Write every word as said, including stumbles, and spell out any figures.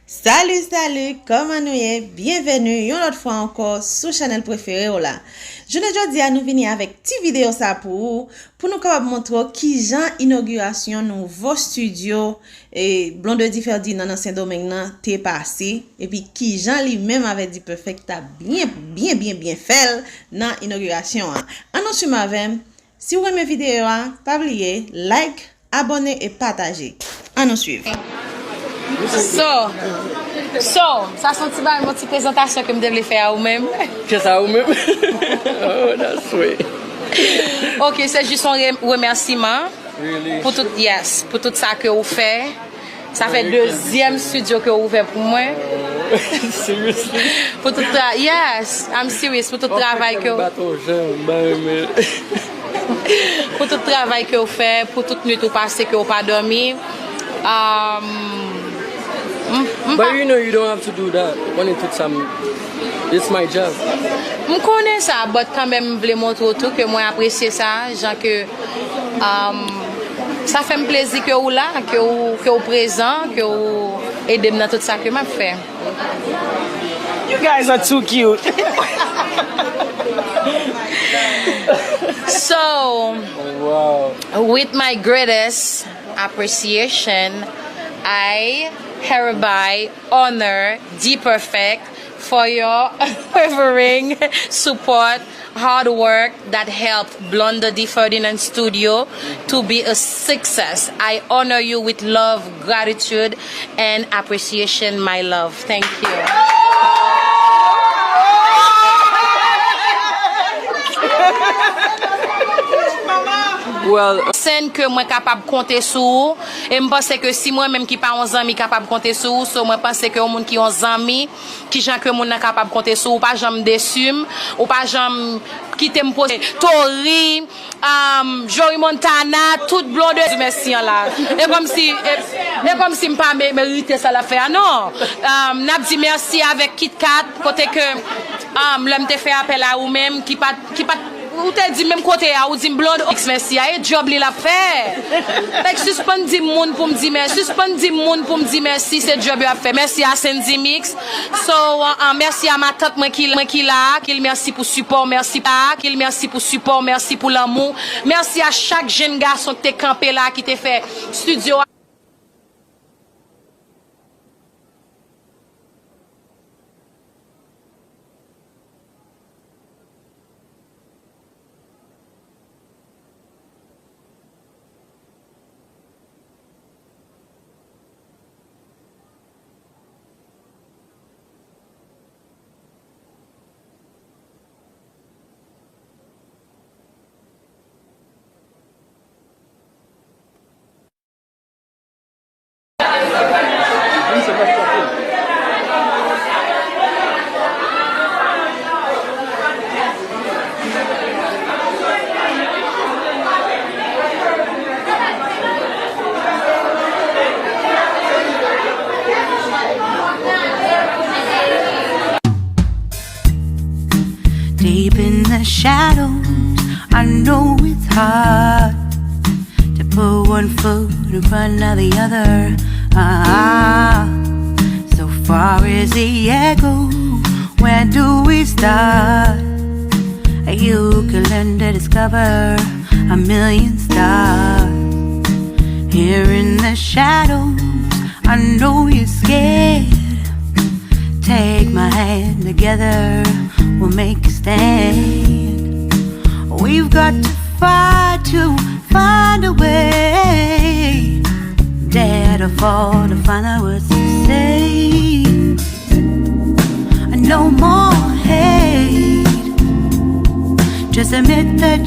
Salut, salut, kòman nou ye? Byenveni yon lòt fwa ankò sou chanèl prefere w la. Jounen jodi a, nou vini avèk ti videyo sa pou ou, pou nou kapab montre w kijan inogirasyon nouvo estidyo e Blondedy Ferdinand nan Sendomeng nan te pase, epi kijan li menm avèk D-Perfect t ap byen, byen, byen, byen fè l nan inogirasyon an. Ann nou swiv avè m. Si w renmen videyo a, pa bliye like, abòne e pataje. Ann nou swiv. So, so, sa se yon ti bagay, yon ti prezantasyon ke m te vle fè a ou menm. Just a ou menm? Oh, that's sweet. Ok, se jis yon re- remèsiman. Really? Pou tout, yes, pou tout sa ke ou fè. Sa fè dezyèm estidyo ke ou ouvè pou mwen. Seriously? Pou tout tra- yes, I'm serious. Pou tout travay ke ou Baton jan, mwen renmen. Pou tout travay ke ou fè, pou tout nwit ou pase ke ou pa dòmi. Um, m- m But pa- you know you don't have to do that. Mwen tout sa m- it's my job. M konnen sa, but kanmenm m vle montre w tou ke mwen apresye sa, jan ke um, sa fè m plezi ke ou la, ke ou, ke ou prezan, ke ou ede m nan tout sa ke m ap fè. You guys are too cute. So, wow. With my greatest appreciation, I hereby honor D-Perfect for your unwavering support, hard work that helped Blondedy Ferdinand Studio to be a success. I honor you with love, gratitude, and appreciation, my love. Thank you. Well, sèn ke mwen kapab konte sou ou, e m panse ke si mwen menm ki pa yon zanmi kapab konte sou ou, so mwen panse ke yon moun ki yon zanmi, kijan ke moun nan kapab konte sou ou, ou pa janm desi m, ou pa janm kite m poze. Tori, um, Joey Montana, tout Blondedy, mèsi an la. E kòmsi, e, e kòmsi m pa me- merite sa l ap fè a, non. Um, n ap di mèsi avèk Kit Kat, kote ke, um, lè m te fè apèl a ou menm, ki pa t, ki pa t, ou te di menm kote a, ou di m Blondedy, mèsi a, e djòb li l ap fè. Fèk sispann di m moun pou m di mèsi, sispann di m moun pou m di mèsi, se djòb yo ap fè. Mèsi a Sendy Mix. So, uh, uh, mèsi a matant mwen ki, mwen ki la, ki l mèsi pou sipò, mèsi pa, ki l mèsi pou sipò, mèsi pou lanmou. Mèsi a chak jenn gason ki te kanpe la, ki te fè estidyo a. Deep in the shadows, I know it's hard to put one foot in front of the other. Ah, so far is the echo. Where do we start? You can learn to discover a million stars. Here in the shadows, I know you're scared. Take my hand, together we'll make a stand. We've got to fight to find a way. Dare to fall to find out what's to say. No more hate. Just admit that